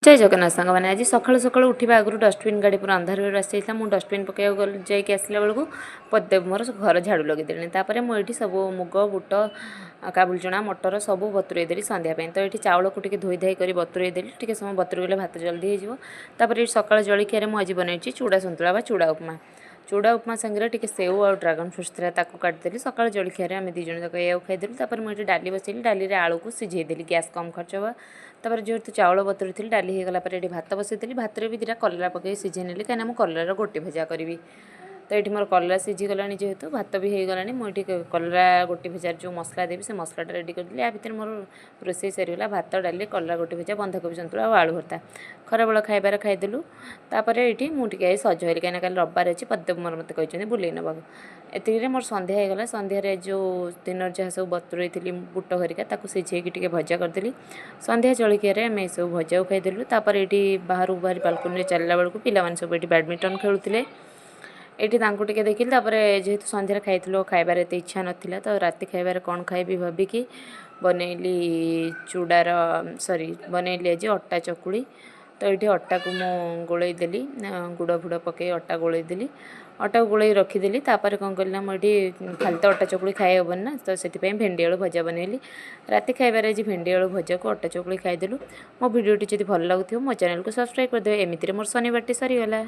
ଜୟ ଜଗନ୍ନାଥ ସାଙ୍ଗମାନେ। ଆଜି ସକାଳୁ ସକାଳୁ ଉଠିବା ଆଗରୁ ଡଷ୍ଟବିନ୍ ଗାଡ଼ି ପୁରା ଅନ୍ଧାର ହୋଇ ଆସିଯାଇଥିଲା। ମୁଁ ଡଷ୍ଟବିନ୍ ପକାଇବାକୁ ଗଲି, ଯାଇକି ଆସିଲା ବେଳକୁ ପଦେବ ମୋର ଘର ଝାଡ଼ୁ ଲଗେଇଦେଲେଣି। ତାପରେ ମୁଁ ଏଇଠି ସବୁ ମୁଗ, ବୁଟ, କାବୁଲି ଚଣା, ମଟର ସବୁ ବତୁରେଇ ଦେଲି ସନ୍ଧ୍ୟା ପାଇଁ। ତ ଏଇଠି ଚାଉଳକୁ ଟିକେ ଧୋଇ ଧାଇ କରି ବତୁରେଇ ଦେଲି। ଟିକେ ସମୟ ବତୁରି ଗଲେ ଭାତ ଜଲ୍ଦି ହେଇଯିବ। ତାପରେ ଏଇଠି ସକାଳ ଜଳଖିଆରେ ମୁଁ ଆଜି ବନେଇଛି ଚୁଡ଼ା ସନ୍ତୁଳା ବା ଚୁଡ଼ା ଉପମା। ଚୁଡ଼ା ଉପମା ସାଙ୍ଗରେ ଟିକେ ସେଉ ଆଉ ଡ୍ରାଗନ୍ ଫ୍ରୁଟ୍ସ ଥିଲା, ତାକୁ କାଟିଦେଲି। ସକାଳ ଜଳଖିଆରେ ଆମେ 2 ଜଣ ଯାକ ଏଇଆକୁ ଖାଇଦେଲୁ। ତାପରେ ମୁଁ ଏଠି ଡାଲି ବସେଇଲି। ଡାଲିରେ ଆଳୁକୁ ସିଝେଇ ଦେଲି, ଗ୍ୟାସ୍ କମ୍ ଖର୍ଚ୍ଚ ହେବ। ତାପରେ ଯେହେତୁ ଚାଉଳ ବତୁରେଇଥିଲି, ଡାଲି ହେଇଗଲା ପରେ ଏଠି ଭାତ ବସେଇଦେଲି। ଭାତରେ ବି 2ଟା କଲରା ପକେଇ ସିଝେଇ ନେଲି, କାହିଁକିନା ମୁଁ କଲରାର ଗୋଟି ଭଜା କରିବି। ତ ଏଠି ମୋର କଲରା ସିଝିଗଲାଣି, ଯେହେତୁ ଭାତ ବି ହେଇଗଲାଣି, ମୁଁ ଏଠି କଲରା ଗୋଟି ଭଜାର ଯେଉଁ ମସଲା ଦେବି, ସେ ମସଲାଟା ରେଡ଼ି କରିଦେଲି। ୟା ଭିତରେ ମୋର ରୋଷେଇ ସରିଗଲା: ଭାତ, ଡାଲି, କଲରା ଗୋଟି ଭଜା, ବନ୍ଧାକୋବି ସନ୍ତୁଳା ଆଉ ଆଳୁ ଭର୍ତ୍ତା। ଖରାବେଳ ଖାଇବାରେ ଖାଇଦେଲୁ। ତାପରେ ଏଇଠି ମୁଁ ଟିକେ ଆଜି ସଜ ହେଲି, କାହିଁକିନା କାଲି ରବିବାର ଅଛି। ପଦ୍ମ ମୋର ମୋତେ କହିଛନ୍ତି ବୁଲେଇ ନେବାକୁ। ଏତିକିରେ ମୋର ସନ୍ଧ୍ୟା ହେଇଗଲା। ସନ୍ଧ୍ୟାରେ ଯେଉଁ ଦିନରେ ଯାହା ସବୁ ବତୁରେଇଥିଲି ବୁଟ ହରିକା, ତାକୁ ସିଝେଇକି ଟିକେ ଭଜା କରିଦେଲି। ସନ୍ଧ୍ୟା ଜଳଖିଆରେ ଆମେ ଏସବୁ ଭଜାକୁ ଖାଇଦେଲୁ। ତାପରେ ଏଇଠି ବାହାରକୁ ବାହାରି ବାଲକୁନିରେ ଚାଲିଲା ବେଳକୁ ପିଲାମାନେ ସବୁ ଏଇଠି ବ୍ୟାଡ଼ମିଣ୍ଟନ ଖେଳୁଥିଲେ। ଏଇଠି ତାଙ୍କୁ ଟିକେ ଦେଖିଲି। ତାପରେ ଯେହେତୁ ସନ୍ଧ୍ୟାରେ ଖାଇଥିଲୁ, ଖାଇବାରେ ଏତେ ଇଚ୍ଛା ନଥିଲା, ତ ରାତି ଖାଇବାରେ କ'ଣ ଖାଇବି ଭାବିକି ବନେଇଲି ଚୁଡ଼ାର, ସରି, ବନେଇଲି ଆଜି ଅଟା ଚକୁଳି। ତ ଏଇଠି ଅଟାକୁ ମୁଁ ଗୋଳେଇ ଦେଲି, ଗୁଡ଼ ଫୁଡ଼ ପକାଇ ଅଟା ଗୋଳେଇ ଦେଲି। ଅଟାକୁ ଗୋଳେଇ ରଖିଦେଲି। ତାପରେ କ'ଣ କଲି ନା, ମୁଁ ଏଇଠି ଖାଲି ତ ଅଟା ଚକୁଳି ଖାଇ ହେବନି ନା, ତ ସେଥିପାଇଁ ଭେଣ୍ଡି ଆଳୁ ଭଜା ବନେଇଲି। ରାତି ଖାଇବାରେ ଆଜି ଭେଣ୍ଡି ଆଳୁ ଭଜାକୁ ଅଟା ଚକୁଳି ଖାଇଦେଲୁ। ମୋ ଭିଡ଼ିଓଟି ଯଦି ଭଲ ଲାଗୁଥିବ, ମୋ ଚ୍ୟାନେଲକୁ ସବସ୍କ୍ରାଇବ୍ କରିଦେବେ। ଏମିତିରେ ମୋର ଶନିବାରଟି ସରିଗଲା।